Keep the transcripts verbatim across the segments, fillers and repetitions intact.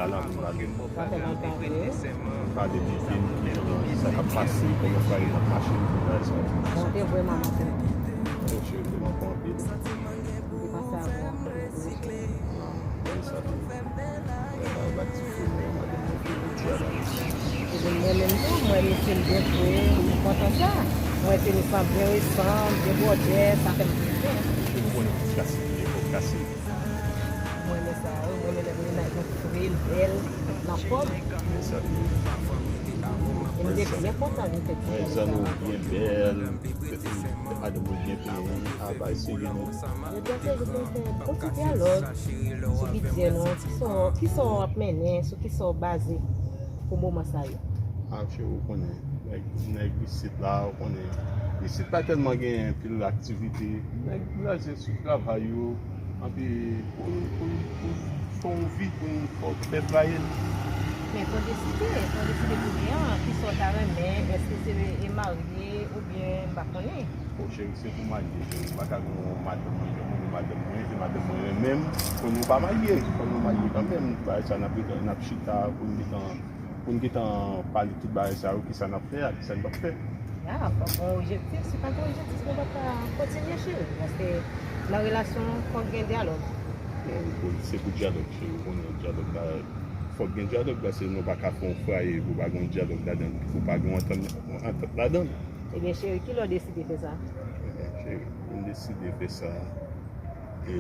Ala m pale. Sa fè lontan vre. Pale de peyi, jan sa k ap pase, kòman travay ap mache, bagay sa yo. Bon, te vrèman manke m. Monchè, te manke w anpil. Li pase avè w anpil tou. Konsa tou. Mwen pa bat ti fou, mwen pa gen moun ki di a la. Epi mwen menm tou, mwen mesye m byen fre, mwen kontan sa. Mwen se yon fanm byen resan, byen bwòdè, sa fè m plezi. Ou konnen tout kase, epòk kase. Mwen renmen sa wi, mwen renmen lè mennaj nou fre, l bèl, l anfòm. E m te byen kontan vin fè ti. Mwen zanmi w byen bèl, madanm ou byen plenyen, a bay serye non. Jodi a se jou pou n fè yon ti dyalòg sou bidjè nou, kisa w, kisa w ap mennen, sou kisa w baze pou moman sa yo. A cheri, ou konnen, nèg, nèg isit la, ou konnen, isit pa tèlman gen anpil aktivite. Nèg blaze sou travay yo, anpi pou, pou, pou fè yon vi, pou n fè yon bèl vayèl. Men fò w deside, fò w deside kounye a, kisa w ta renmen, èske se e marye oubyen m pa konnen. Bon, cheri, se pou marye, cheri, m pa ka gen yon madanm mwen, gen moun madanm mwen, se madanm mwen renmen m, fò nou pa marye, fò nou marye kanmenm, bagay sa n ap, n ap chita pou n gentan pou n gentan pale tout bagay sa yo, kisa n ap fè a, kisa n p ap fè. Ya, fòk gen objektif, si pa gen objektif, nou p ap ka kontinye, cheri, paske nan relasyon, fòk gen dyalòg. Bon, bon, se pou dyalòg, cheri, ou konnen dyalòg la, fòk gen dyalòg, paske nou pa ka fè yon fwaye pou pa gen yon dyalòg ladan l, pou pa gen yon antant, yon antant ladan l. Ebyen, cheri, kilè w deside fè sa? Ebyen, cheri, m deside fè sa. E,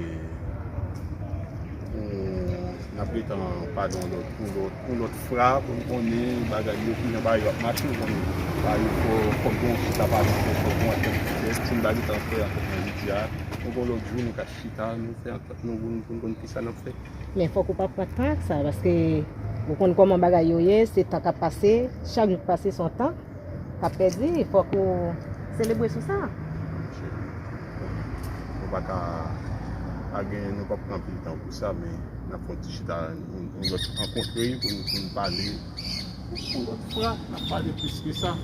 n ap gentan pale yon lòt, yon lòt, yon lòt fwa pou n konnen bagay yo, kijan bagay yo ap mache, ou konnen. Bagay yo fò, fòk gen yon chita pale, fòk gen yon antant fèt. Si n pa gentan fè antant nan jodi a, yon bon lòt jou, nou ka chita, nou fè antant nou pou n, pou n konn kisa n ap fè. Men fòk ou pa pran tan ak sa, paske ou konn kòman bagay yo ye, se tan k ap pase, chak jou k pase se yon tan k ap pèdi, fòk ou selebre sou sa. Nou pa ka, pa gen, nou p ap pran anpil tan pou sa, men n ap fè yon ti chita, yon, yon lòt rankontre pou nou, pou nou pale. Yon lòt fwa, n ap pale plis ke sa.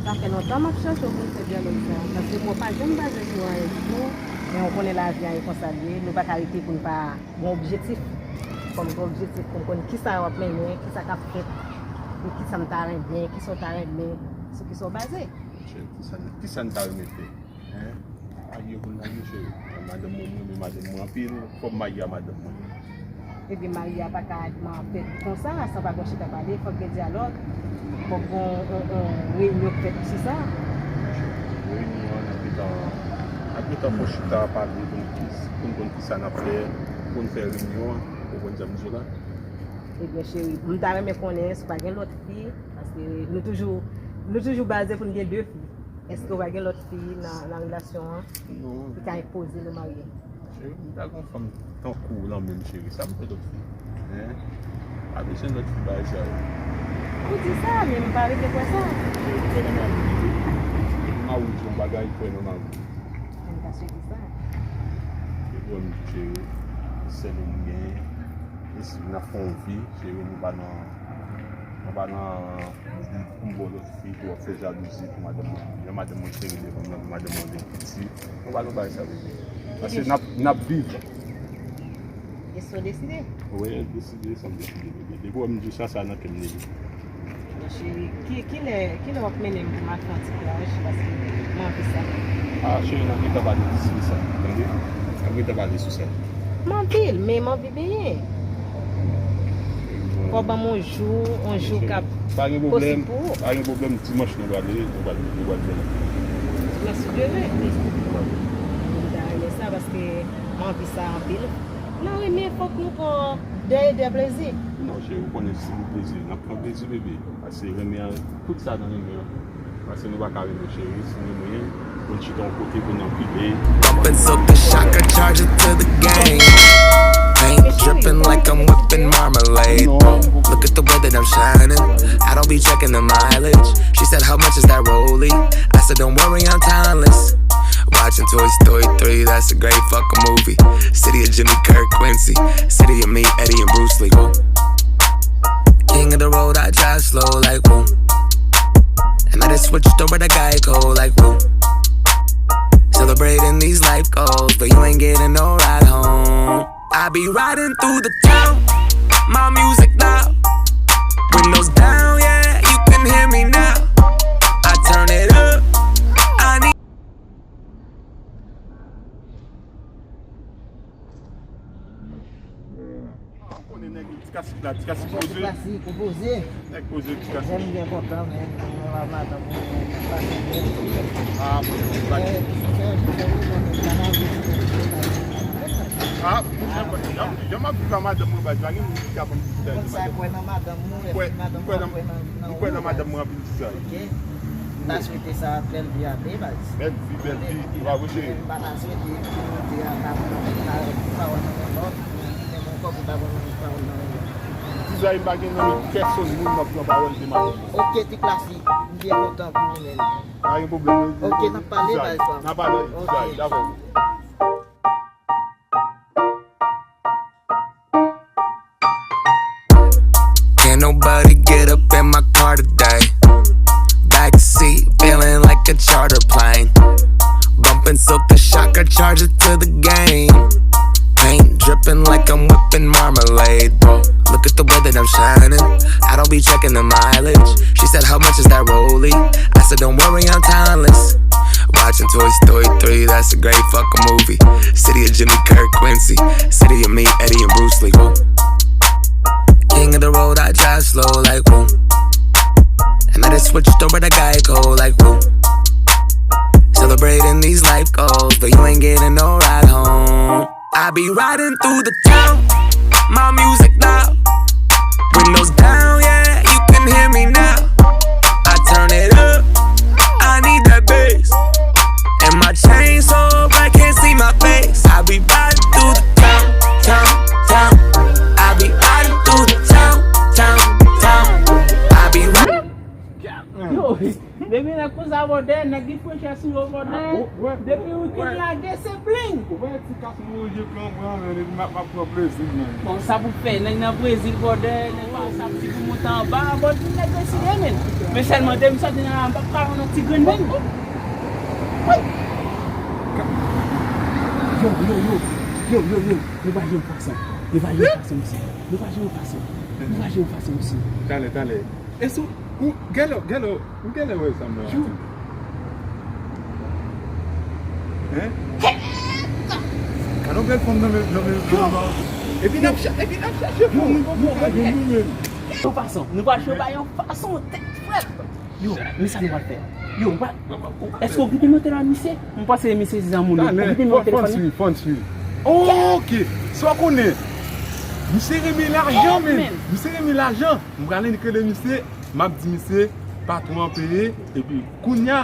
Sa fè lontan m ap chèche w pou n fè dyalòg sa, paske mwen pa janm baze sou anyen ditou, men ou konnen lavi a e konsa l ye, nou pa ka rete pou n pa gen objektif. Fò m gen objektif pou m konn kisa w ap mennen, kisa k ap fèt, e kisa m ta renmen, kisa w ta renmen, sou kisa w baze. Cheri, kisa, kisa n ta renmen fè? Hen? Marye pou n marye, cheri. Madanm mwen, mwen renmen madanm mwen anpil, fò m marye a madanm mwen. Ebyen, marye a pa ka fèt konsa, san pa gen chita pale, fòk gen dyalòg, fòk gen yon, yon, yon reyinyon k fèt sou sa. Reyinyon an, n ap gentan, n ap gentan fè yon chita pale pou n, pou n konn kisa n ap fè, pou n fè reyinyon an, ou konprann sa m di w la? Ebyen, cheri, m ta renmen konnen si w pa gen lòt fi, paske nou toujou, nou toujou baze pou n gen de fi. Èske w pa gen lòt fi nan, nan relasyon an ki ka enpoze nou marye? Cheri, m ta gen yon fanm tankou w lan men m, cheri, sa m fè lòt fi? Hen? Pa bezwen lòt fi bagay sa yo. Ou di sa, men m pa rive kwè sa. Cheri, m fè nan mari m. Depi mari w di yon bagay, fè nan mari w. Ann ka swete sa. Depi w di, cheri, sèl ou m genyen. E si n ap fè yon vi, cheri, nou pa nan, nou pa nan, pou m ba w lòt fi, pou w ap fè jalouzi pou madanm mwen. Jan madanm mwen sere devan m nan, pou madanm mwen gen piti. Nou pa nan bagay sa, bebe. Paske n ap, n ap viv. E sa w deside? Wi, deside, sa m deside, bebe. Depi w wè m di w sa, sa nan kè m li ye. Cheri, ki, kilè, kilè w ap mennen m pou m al fè yon ti plaj, paske m anvi sa. A, cheri, n ap gentan pale sou sa, tande? N ap gentan pale sou sa. M anvi l, men m anvi benyen. Fò w ban m yon jou, yon jou k ap posib pou ou. Pa gen pwoblèm, pa gen pwoblèm, dimanch nou prale, nou pral, nou pral fè l. Dimanch si Dye vle. Wi, nou pral fè l. M ta renmen sa paske m anvi sa anpil. Nan renmen, fòk nou pran de e de plezi. Non, cheri, ou konnen si pou plezi, n ap pran plezi, bebe. Pase renmen an, tout sa nan renmen an. Pase nou pa ka renmen, cheri, si nou renmen, pou n chita yon kote, pou n anpile. Bumping Silk the Shaka, charge it to the game. Paint dripping like I'm whipping marmalade. Look at the way that I'm shining. I don't be checking the mileage. She said, "How much is that rollie?" I said, "Don't worry, I'm timeless." Watching Toy Story three, that's a great fucking movie. City of Jimmy Kirk, Quincy. City of me, Eddie and Bruce Lee. Woo. King of the road, I drive slow like woo. And I just switched over to Geico like woo. Celebrating these life goals, but you ain't getting no ride home. I be riding through the town. My music loud. Windows down, yeah, you can hear me now. I turn it up. I need Ou konnen nèg Ti Kasik la, Ti Kasik poze. Ti Kasik poze. Nèg poze Ti Kasik. Mwen byen kontan, men mwen la madanm mwen, mwen pase byen. Ah, mwen pa gen. Ah, mwen jan m ap viv la madanm mwen, baz, pa gen moun ki ka ban m ti bagay de madanm. Mwen kwè nan madanm mwen, epi madanm mwen kwè nan mwen. Mwen kwè nan madanm mwen anpil ti sa. Ok. M ta swete sa bèl vi a tou, baz. Bèl vi, bèl vi. Bravo, cheri. M pa ta swete pou kote a ta pran pawòl nan men lòt, men mwen kwè pou ta pran pawòl nan men lòt. Ti sa, m pa gen nan men pèsonn moun m ap pran pawòl de madanm mwen. Ok, Ti Klasik, m byen kontan pou ou menm. Pa gen pwoblèm. Ok, n ap pale, baz, pa. N ap pale, Ti sa, dakò. Can't nobody get up in my car today. Backseat feeling like a charter plane. Bumping Silk the Shocker charger to the game. Paint dripping like I'm whipping marmalade. Whoa, look at the way that I'm shining. I don't be checking the mileage. She said, "How much is that Rolly?" I said, "Don't worry, I'm timeless." Watching Toy Story three, that's a great fucking movie. City of Jimmy Kirk, Quincy. City of me, Eddie, and Bruce Lee. Whoa. King of the road, I drive slow like whoa. And I just switched over to Geico like whoa. Celebrating these life goals, but you ain't getting no ride home. I be riding through the town, my music loud. Windows down, yeah, you can hear me now. I turn it up, I need that bass. And my chain so bright, can't see my face. I be riding through the town, town, town. I be riding through the town, town, town. I be riding. Yo, depi nèg konsa bòdè, nèg ki frenchè sou yo bòdè. Depi weekend lage, se pling. Ou wè ti kas mwen je pran pran men epi m ap pran plezi men. Bon, sa pou fè, nèg nan Brezil bòdè, nèg pa sa pou ti pou monte anba, bòdè nèg deside men. Men sèlman depi m sòti nan la, m p ap ka wè yon ti grenn men. Yo, yo, yo, yo, yo, yo, nou pa jwe fason, nou pa jwe fason, mesye, nou pa jwe fason, nou pa jwe fason, mesye. Talè, talè. E sou, ou, gèlè, gèlè, ou gèlè wè sa mwen ati. Hein? Gade yon bèl fanm nan men, nan men, nan men. Epi n ap cha-, epi n ap chache pou nou, pou nou gade nou menm. Yon fason, nou pa jwe ba yon fason, tèt frèt. Yo, men sa nou pral fè. Yo, ou pa, èske ou kite monte la, misye? M panse misye se zanmi nou. Ou kite monte la, fanmi? Fanmi, fanmi. Ok, sa w konnen. Misye renmen lajan, men. Misye renmen lajan. M prale rele misye, m ap di misye, patwon an peye, epi kounya.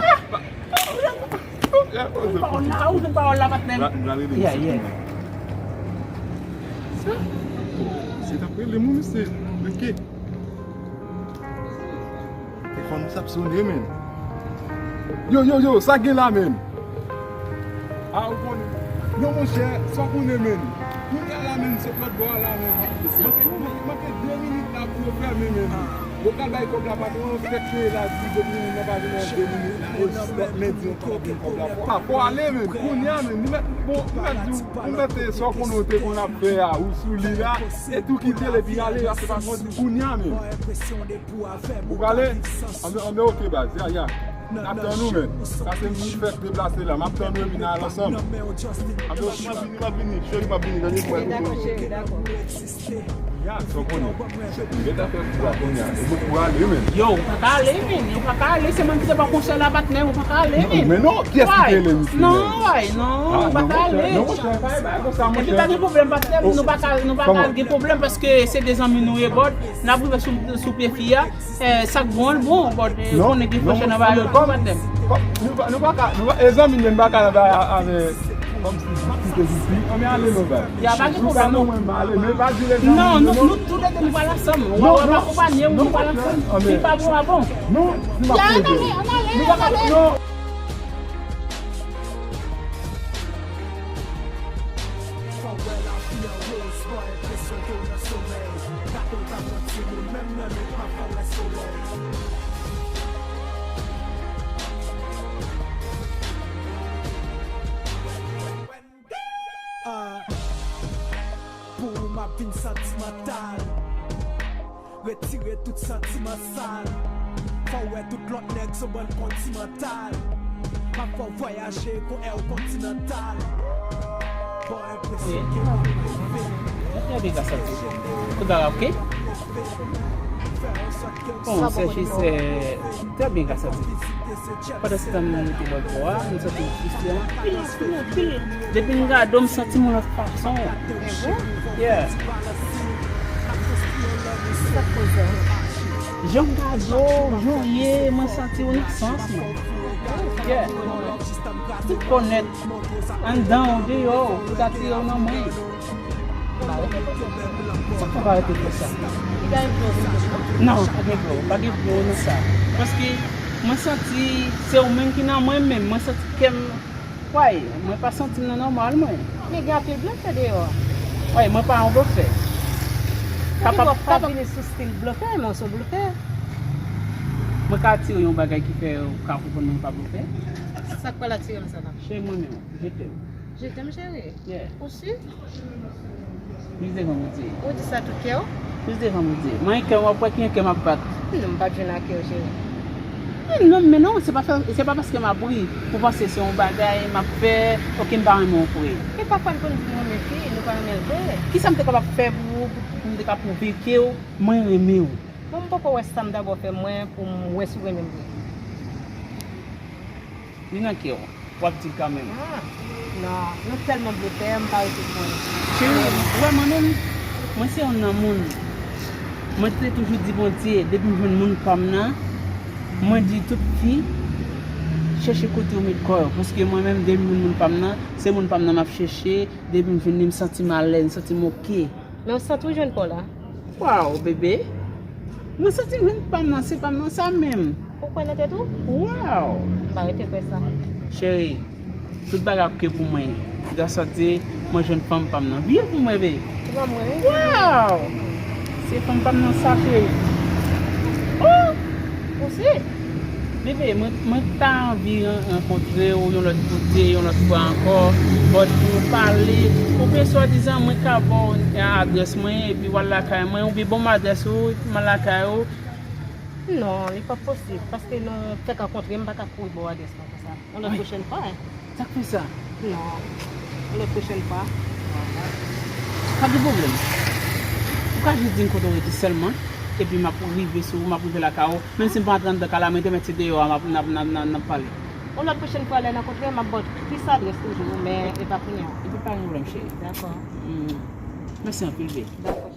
Pawòl la, ou jwenn pawòl la, patnè m. M prale rele misye kounya. Sa? Se t ap rele m wi, misye. Ok. Telefòn mwen ap sone, men. Yo, yo, yo, sa gen la, men? A, ou konnen. Non, monchè, sa w konnen, men? Kounye a la, men, sot lòt bò a la, men. Manke, manke, manke de minit la pou yo fèmen, men. Yo pral bay kòb la, patwon an fèk cheri la di depi moun nan pa vin nan de minit, men di yon kòb, yon kòb la. Pa, fò ale, men. Kounye a, men, nou mèt, bon, nou mèt di w, nou mèt sa w konnen w te konn ap fè a, ou sou li la, e tou kite l epi ale, a se pa fòt kounye a, men. Ou prale? Anben, anben, ok, baz, ya, ya. N ap tann ou, men. Sa se moun fèk deplase la. M ap tann ou, epi n al ansanm. Anben, ok, m ap vini, m ap vini. Cheri, m ap vini, tande, pou wè kote w ye. Ya, sa w konnen. M gentan fè kou a kounye a. E bout pou ale, men. Yo, ou pa ka ale, men. Ou pa ka ale, se mwen ki te ba w konsèy la, patnè, ou pa ka ale, men. Men non, kiyès ki te rele misye? Non, way, non, ou pa ka ale. Non, monchè, pa, pa konsa, monchè. Epi pa gen pwoblèm, patnè, nou pa ka, nou pa ka gen pwoblèm, paske se de zanmi nou ye, bòd. N ap rive sou, sou pye fi a. Eh, sa k bon, l bon, bon, eh, konnen gen fòchè nan bagay yo tou, patnè m. Nou pa, nou pa ka, nou pa, e zanmi m, n pa ka nan bagay avè, kòmsi, kite zouti, anben ale non, baz. Ya, pa gen pwoblèm, non. Mwen, m ale, men pa di lè zanmi m, non. Non, nou tou lè de nou pral ansanm. W ap akonpanye w, nou pral ansanm. Si l pa bon, pa bon. Non, nou pa koze. Ya, ann ale, ann ale, ann ale. Non. Fò w wè lavi an woz, pran enpresyon ke w nan somèy. Gade w t ap yon timoun, menm nan nwit m ap fè w wè solèy. Ah, pou ou m ap vin santimantal. Retire tout santiman sal. Fè w wè tout lòt nèg se bann kontimantal. M ap fè w vwayaje kon Air Continental. Bon, enpresyon ke w ap reve. Trè byen, gras a Dye. Tout bagay oke? Bon, sè Jisè, trè byen, gras a Dye. Pandan se tan m rete bò bò a, m santi m frustre anpil, anpil, anpil. Depi m gade w, m santi m yon lòt fason. E vre? Yeah. Sa k koze a? Jan m gade w, jan w ye, mwen santi w nan sans mwen. Yeah. Tout kònèt, anndan w, deyò w, pou ta tire w nan mwen. Sa k fè w pa rete fè sa? Li gen vle w vin kote mwen? Non, pa gen vle w, pa gen vle w nan sa. Paske mwen santi se ou menm ki nan mwen menm. Mwen santi kè m, way, mwen pa santi m nan nòmal mwen. Men gen anpil blofè deyò a. Way, mwen pa yon blofè. Kapab, kapab. Vini sou stil blofè, men w se yon blofè. Mwen ka atire yon bagay ki fè ou ka konprann mwen pa blofè? Sa k pral atire m sa la? Cheri mwen menm, je t'aime. Je t'aime, chérie. Yeah. Ou si? Plis devan Bondye. Ou di sa tout kè w? Plis devan Bondye. Mwen gen kè m, w ap wè ki gen kè m ap bat. Non, m pa t jwenn ak kè w, cheri. Non, men non, se pa fè, se pa paske m ap ri pou panse se yon bagay m ap fè, oke, m pa renmen w vre. E pafwa n konn di nou renmen fi, nou pa renmen l vre. Kisa m te kapab fè pou ou, pou m te ka pwouve ke w, mwen renmen w? Bon, m poko wè sa m dabò fè mwen pou m wè si w renmen m vre. Li nan kè w. W ap di l kanmenm. Ah, non, nou tèlman blofè, m pa rete kwè. Cheri, ou wè mwen menm, mwen se youn nan moun. Mwen te toujou di Bondye, depi m jwenn moun pa m nan, mwen di tout fi, chèche kote w met kò w. Paske mwen menm, depi m jwenn moun pa m nan, se moun pa m nan m ap chèche, depi m jwenn li, m santi m alèz, m santi m oke. Men w santi w jwenn pa w la? Waw, bebe. Mwen santi m jwenn pa m nan, se pa m nan sa menm. Ou kwè nan tèt ou? Waw. M pa rete kwè sa. Cheri, tout bagay oke pou mwen. Gras a Dye, mwen jwenn fanm pa m nan. Vire pou mwen, bebe. Se pa mwen, wi. Waw. Se fanm pa m nan sa, cheri. Oh! Ou si? Bebe, mwen, mwen ta anvi ran-, rankontre w yon lòt kote, yon lòt fwa ankò, but pou nou pale, oubyen swadizan mwen ka ba w adrès mwen, epi w al lakay mwen, oubyen ban m adrès ou, epi m al lakay ou. Non, li p ap posib, paske nou fèk rankontre, m pa ka kouri ba w adrès mwen konsa. Yon lòt pwochèn fwa, hein. Sa k fè sa? Non. Yon lòt pwochèn fwa. Pa gen pwoblèm. Ou ka jis di m kote w rete sèlman, epi m ap rive sou ou, m ap rive lakay ou. Menm si m pa antre anndan kay la, mwen te mèt se deyò a, n ap, n ap, n ap, n ap, n ap pale. Yon lòt pwochèn fwa, lè n rankontre, m ap ba w plis adrès toujou, men e pa kounye a. Epi pa gen pwoblèm, cheri. Dakò. Mm. Mèsi anpil, babe. Dakò.